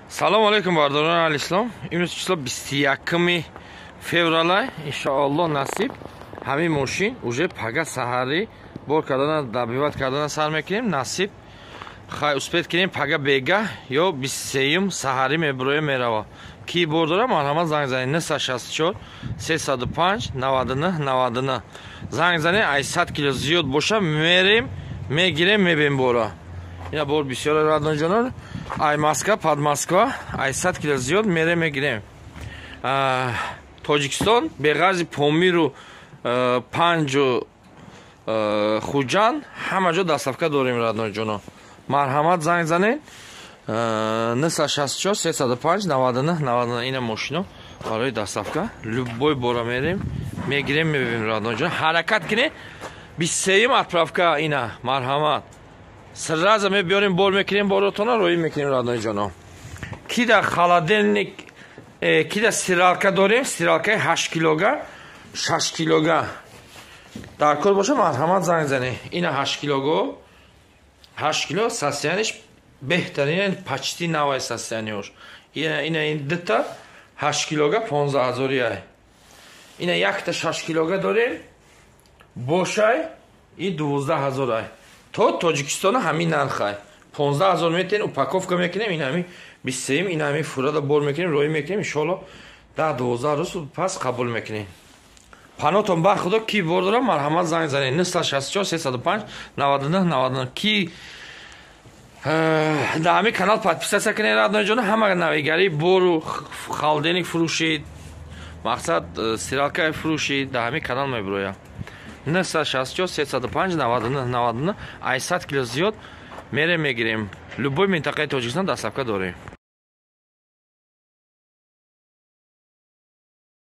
Салом алейкум, бардорон алислом. Имрӯз число 21 феврала. Иншоаллоҳ, насиб, ҳамин мошин уже пага саҳарӣ бор кардана, добивать кардана сар мекунем. Насиб, хай, успеть кунем, пага бега ё 23-юм саҳарӣ мебуроя, мерава. Ки бор дора, марҳамат, занг занед: 964 305 99 99. Занг занед. Ай 100 кило зиёд боша, мерем, мегирем, мебем бора. Ина бор бисёре, родной ҷонон. Ай Москва, под Москва, ай 100 кило зиёд мерем, мегирем. Тоҷикистон беғарзи Помиру, Панҷу Хуҷанд ҳама ҷо доставка дорем, родной ҷоно. Марҳамат, занг занед: 964 305 99 99. Ина мошино барои доставка. Любой бора мерем, мегирем, мебинем, родной ҷон. Ҳаракат кунед, 23-юм отправка. Ина, марҳамат, сразу мебиёрем, бор мекунем, боротона роӣ мекунем, родной ҷоно. Кида холодильник, кида стиралка дорем, стиралкаи 8 килога, 6 килога дар кор боша, марҳамат, занг занед. Ина 8 килого, 8 кило, состояние ш беҳтарин, почти навай состояние ш. Ина ин дита 8 килога 15 ҳазорияй. Ина якта 6 килога дорем, бошай, и 12 ҳазорай. То Тоҷикистона ҳамин нархай, 15 ҳазор метен, упаковка мекунем. Ин ҳами 23-юм, ин ҳами фурада бор мекунем, роӣ мекунем. Иншоалло, 10-12 рӯз пас қабул мекунем. Панотон бар худо. Ки бор дорам, марҳамат, занг занед: 964 305 99 99. Ки дар ҳамин канал подписаться кунед, родной ҷон. Ҳама навигарии бору холодильник фурӯшид, мақсад, стиралка фурӯшид, дар ҳамин канал мебирояд. 964 305 99 99. Ай 100 кило зиёд мерем, мегирем. Любой минтақаи Тоҷикистон доставка дорем.